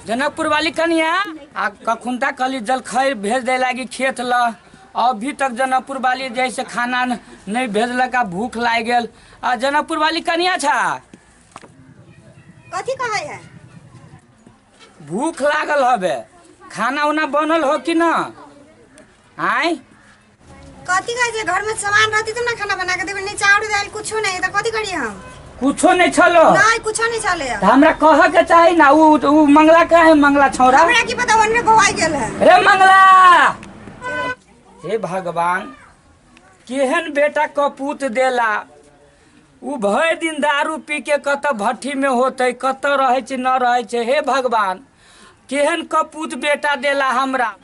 जनकपुर वाली कनिया आ कखुनता कहली जलखै भेज दे लागी खेत ल। अभी तक जनकपुर वाली जैसे खाना नहीं भेजलक आ भूख लागि गेल। आ जनकपुर वाली कनिया छा कथी कहै है? भूख लागल हबे, खाना उना बनल हो कि ना? आय कथी कहै छै? घर में सामान रहती तब ना खाना बना के देबै, नहीं चाउर दाल कुछो नहीं, तो कथी करिए हम? कुछो नहीं छलो? नहीं, कुछो नहीं छले। त हमरा कह के चाही ना। उ मंगला का है, मंगला छौरा। हमरा की पता, ओनरे बौआई गेल है। रे मंगला, हे भगवान, केहन बेटा कपूत देला। उ भरि दिन दारू पी के कतऽ भट्ठी में होतै, कतऽ रहै छै न रहै छै। हे भगवान, केहन कपूत बेटा देला हमरा।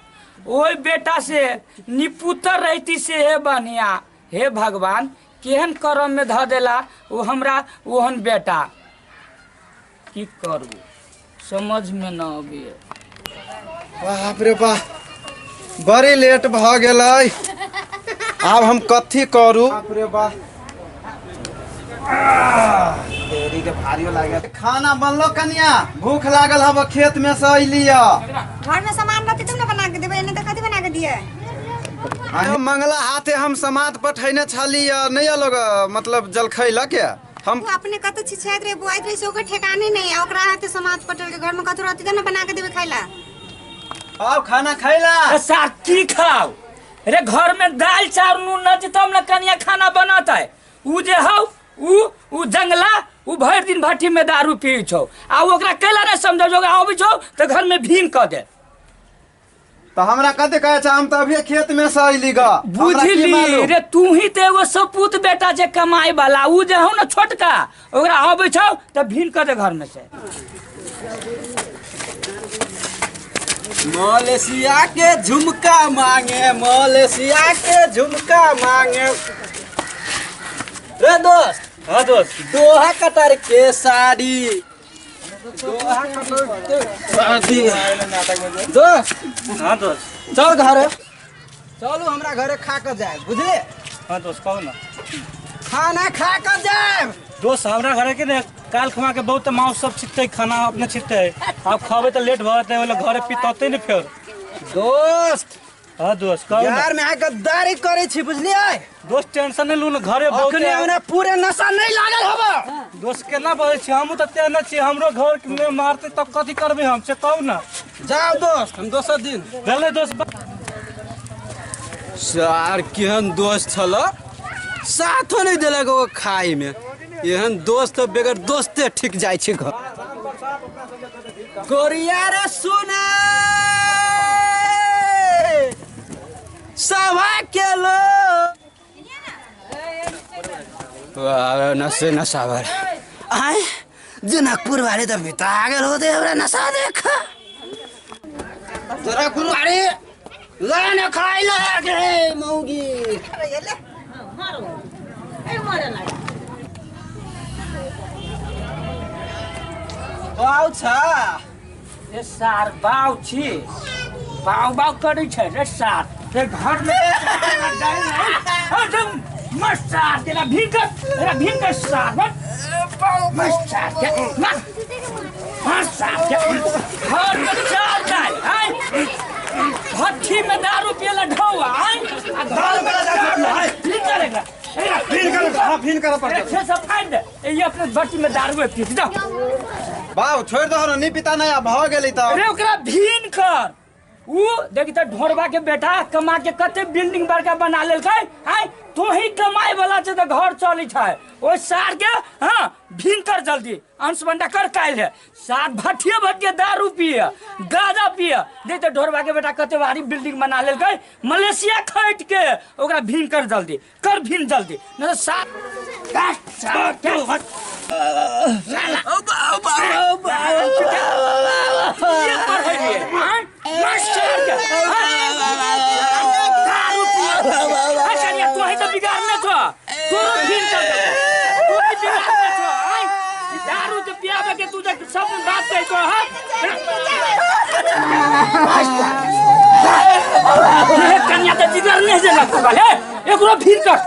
ओहि बेटा से निपुतर रहती से हे बढ़िया। हे भगवान, केहन करम में धऽ देला ओ हमरा ओहन बेटा। की करू, समझ में न अबैए। बाप रे बाप, बड़ी लेट भऽ गेलै, आब हम कथी करू? बाप रे बाप, देरी के भारियो लागल। खाना बनलो कनिया? भूख लागल हब, खेत में से अइली। घर में सामान रहती तब ना बना के देबै, नहीं तो कथी बना के दिए? मंगला हाथे हम समाद पठैने छली, नहीं लोग मतलब जलखै लऽ के हम वो अपने कत छिछाइत रहे, बुआइत रहे, से ओकर ठेकाने नहीं आ ओकरा हाथे समाज पटल के। घर में कथू रहती तब ना बना के देबै खाइला। आउ खाना खैला। अरे सार की खाओ रे? घर में दाल चाउर नून न तब न कनिया खाना बनत है। उ जे हौ उ जंगला, उ भरि दिन भट्ठी में दारू पी छौ आ ओकरा कैला नहीं समझौ, ओकरा अबै छौ तऽ घर में भीन कऽ दे। तऽ हमरा कते कहै छै? हम तऽ अभिये खेत में से अइली ग, हमरा की बुझली मालूम? रे, तू ही तऽ एगो सपूत बेटा छै कमाए वाला। उ जे हौ न छोटका, ओकरा अबै छौ तऽ भीन कऽ दे घर में से। मलेशिया के झुमका मांगे, मलेशिया के झुमका मांगे। रे दोस्त। हाँ दोस्त। दोहा कतर के साड़ी, दोहा कतर के साड़ी। दोस्त। हाँ दोस्त। चल घरे चलू, हमरा घरे खा के जाए, बुझले? हाँ दोस्त, कहू ना। खाना खा के जाए। दोस्त, हमरा घरे के ने काल खुआ के बहुत मांस सब छिटते, खाना अपने छिटते। आप खावे तो लेट भऽ जेतै, ओले घरे पितौते ने फेर। दोस्त। हाँ दोस्त, कहू ना। यार, मैं गद्दारी करे छी, बुझलियै? दोस्त, टेंशन नहीं लू ना, घरे बहुत अखने हमरा पूरे नशा नहीं लागल हबा। दोस्त, केना बजै छी? हमहूँ तऽ तेहने छी, हमरो घर में मारते तब कथी करबै हम, से कहू ना। जाओ दोस्त, हम दोसर दिन भेलै दोस्त। सार केहन दोस्त छल, साथो नहीं देलक ओ खाय में। एहन दोस्त बगैर दोस्ते ठीक जाइ छै घर। गोरिया रे सुने सभा के लोग नशे नशा भर आय। जनकपुर वाले तऽ बिता गेल होते हमरा नशा देख। जनकपुर वाले ले न खाइ लगे मौगी। बाउ छ। रे सार, बाउ छी, बाउ बाउ करै छै रे सार। रे घर में मस्त सार, तेरा भीड़ कर, तेरा भीड़ कर सार। मस्त सार के, मस्त मस्त सार के घर में चाल जाए आय। भट्ठी में दारू पियला ढौआ आय आ घर में भीड़ करेगा। फिर कर, हाँ फिर कर पड़तै। छे सब फाड़ दे, ये अपने भट्ठी में दारू पी जाओ। बाउ, छोड़ि दहो ने, नहीं पिता नहीं भऽ गेलै तऽ। अरे ओकरा भीन कर। उ देखी तऽ ढोरबा के बेटा कमा के कते बिल्डिंग बड़का बना लेलकै। आय तू ही कमाए वाला छै तऽ घर चलै छै। ओहि सार के हाँ भीन कर जल्दी, अंश बंडा कर। काल्हि है सार भट्ठिए भट्ठिए दारू पिए, गांजा पिए। देख तऽ ढोरबा के बेटा कते भारी बिल्डिंग बना लेलकै मलेशिया खैट के। ओकरा भीन कर जल्दी, कर भीन जल्दी, नहीं तो सार सार के ये पढ़ेलिए, हाँ? मस्त सार के, हाँ? दारू पिए। अच्छा, ये तू ही तो बिगाड़ने छो, तोरो भीन कर देबो। तू ही बिगाड़ने छो, आय? दारू के पियाबे के तू जे सब बात कहै छो, हाँ? हे कन्या के जिगर नहीं जे लगतो हे, एकरो भीन कर,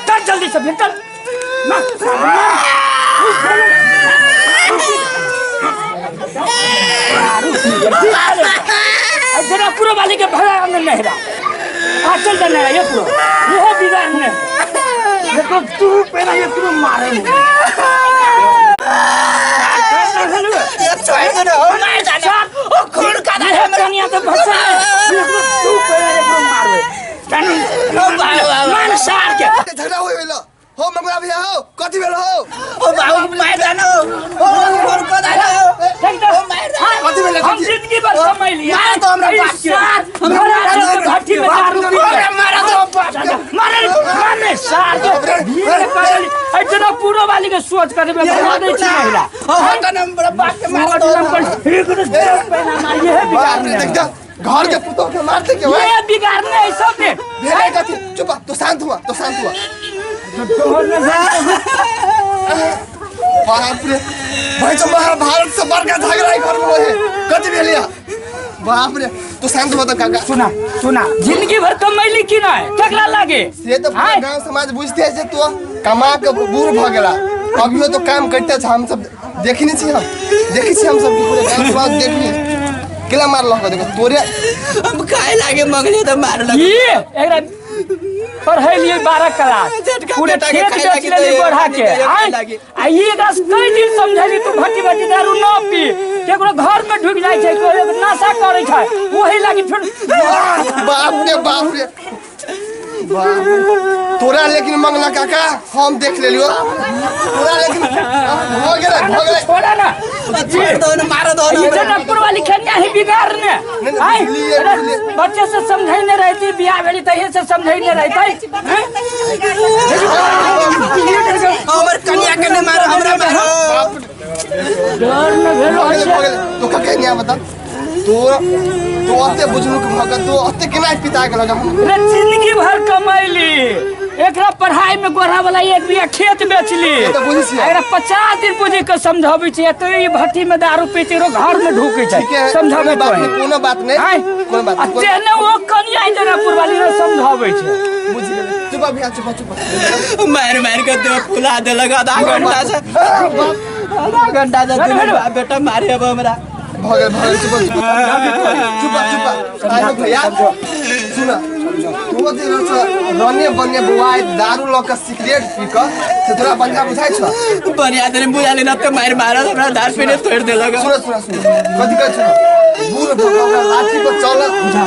कर जल्दी से भीन कर। मार, मार। जरा पूरा वाली के भगा अंदर नहरा आ चल जा नहरा ये पूरा ये बिगाड़ ने देखो तू पहला ये तू मारे ये छोड़ दे हो मार जाना ओ खून का ये कनिया तो फंसा है तू पहला ये तू मारवे मान सार के झगड़ा होय भेल हो मंगला भैया हो कथी भेल हो ओ बाबू मार जाना हो ओ खून का दाना हो ओ मार जाना कथी भेल हम जिंदगी भर कमाई लिए मार दो हमरा बाप के। हमरा भट्टी में दारू पी के मारा दो बाप के मारे मारे सार के भीड़ में पड़ल इतना पूरा वाली के सोच कर में भगा दे छी महिला हो तो नंबर बाप के मार दो नंबर ठीक पहला मार ये है बाप रे बिगाड़ने देख जा घर के पुतोह के मारते के ये बिगाड़ने है सब ने भेलै कथी चुप तो शांत हुआ तो शांत हुआ बाप रे भाई तो महाभारत से बड़का झगड़ा घर में होए कथी भेलिया बाप रे तो शांत हुआ तो काका सुना सुना जिंदगी भर कमैली की नहीं केकरा लागे से तो पूरा गांव समाज बुझते है जे तो कमा के बूढ़ भ गेला अभियो तो काम करते छ हम सब देखनी छी हम देखी छी हम सब पूरे गांव समाज देखनी केला मारलक देखो तोरे हम खाए लागे मंगले तो मारलक ये एकरा पढ़ेलिए 12 क्लास पूरे खेत बेच लेली बढ़ा के आ ई एकरा कई दिन समझेली तू भट्टी भट्टी दारू न पी केकरो घर में ढुक जाइ छै कोई नशा करै छै ओही लागी फिर बाप रे बाप रे बाप तोरा लेकिन मंगला काका हम देख लेलियो तोरा लेकिन भ गेलै भ गेलै छोड़ा ना छोड़ दो ना मारो दो ये जनकपुर वाली खेनिया ही बिगाड़ ने आय बच्चे से समझाई नहीं रहती बियाह भेली तहिए से समझाई नहीं रहती हमर कन्या के ने मारो हमरा मारो डर न भेलो हो तो काका नहीं बता तो तो ओते बुझलुक भ गेल तो ओते केना पिता गेल रे जिंदगी भर कमैली एकरा पढ़ाई में गोरा वाला एक बीघा खेत बेचली तो बुझै छियै। एकरा 50 दिन बुझि के समझाबै छियै तो ई भट्टी में दारू पी छै घर में ढुकै छै समझाबै कोनो बात नहीं कोनो बात नहीं कोनो बात आ तेने ओ कनिया जनकपुर वाली ने समझाबै छै बुझि गेलै चुप भैया चुप चुप मार मार के देह फुला देलक आधा घंटा से आधा घंटा से बेटा मारे अब हमरा भ गेल चुप चुप चुप आयो भैया सुन तो जे छ रने बने बुआई दारू ल के सिगरेट पी के से तोरा बढ़िया बुझाइ छ बढ़िया तने बुझा लेना तो मार मारल हमरा दारू पीने तोड़ देलक सुन सुन सुन कथि कहै छ बूढ़ भ के ओकरा लाठी पर चल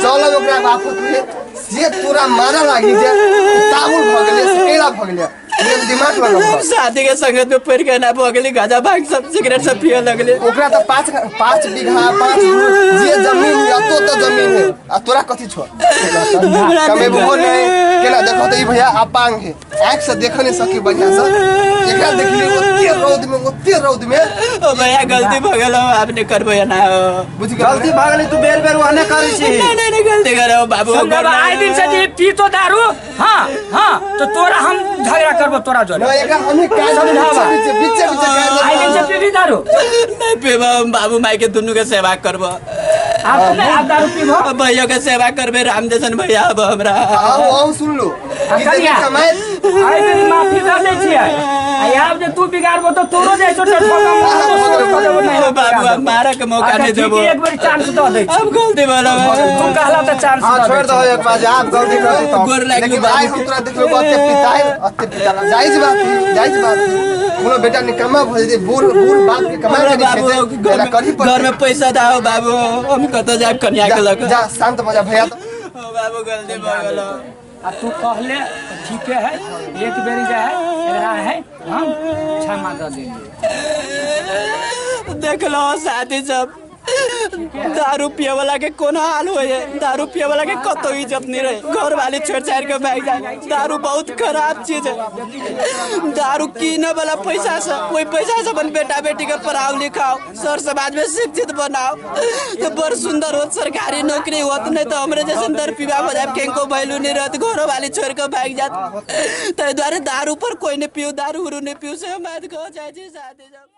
चल ओकरा आफत में से तोरा मारा लागी जे ताबुल भ गेलै केला भ गेलै दिमाग लगा शादी के संगत में पड़ के ना भ गेली गांजा भांग सब सिगरेट सब पिए लगले ओकरा तो 5 बीघा 5 जे जमीन अतो तो जमीन है आ तोरा कथि छो कमेबो नहीं केना देखो तो ई भैया अपांग है आँख से देख नहीं सकी बढ़िया से एकरा देखली ओते रौद में ओ भैया गलती भ गेल आपने करबो ना बुझ गेल गलती भ गेली तू बेर बेर ओहने करै छी नहीं नहीं नहीं गलती करो बाबू आइ दिन से जे पीतो दारू हां हां तो तोरा हम झगड़ा करबो तोरा जोरे ना एकरा हमें काज समझावा बीचे बीचे बीचे आइ दिन से पीबी दारू नहीं पीबो बाबू माई के दुनू के सेवा करबो आप नहीं आप दारू पीबो भैया के सेवा करबे राम जैसन भैया अब हमरा आओ आओ सुन लो आइ दिन माफी दऽ दै छियै आ आब जे तू बिगाड़बो तो तोरो जाइ छौ ठोका मारो बाबू अब मारे के मौका नहीं देबो एक बेर चांस दऽ दै अब गलती भलो तू कहला तऽ चांस हां छोड़ दो एक बार आप गलती कर दो गोर लागि लेकिन आइ हम तोरा देखलो अते पिताइ अते पिताला जायज बात जायज बात कोनो बेटा निकम्मा भ जेतै बूढ़ बूढ़ बाप के कमाई हमरा बाबू घर में पैसा दाओ बाबू हम कतौ जाब कन्या के लग जा शांत भ जा भैया बाबू गलती भ गेल आ तू कहले ठीके है एक बेरी जा है एकरा है हम क्षमा दऽ देलियै देख लो शादी सब दारू पिए वाला के कोना हाल हो है दारू पिए वाला के कतो इज्जत नहीं रहे घर वाले छोड़ छाड़ के भाग जाए दारू बहुत खराब चीज है दारू कीने वाला पैसा से वही पैसा से अपन बेटा बेटी के पढ़ाओ लिखाओ सर समाज में शिक्षित बनाओ तो बड़ सुंदर होत सरकारी नौकरी होत नहीं तो हमरे जैसे दर पीवा हो जाए केनको वैल्यू नहीं रहत घर वाले छोड़ के भाग जात ताहि दुआरे दारू पर कोई नहीं पियो दारू उरू नहीं पियो से हम कहो जाए शादी सब।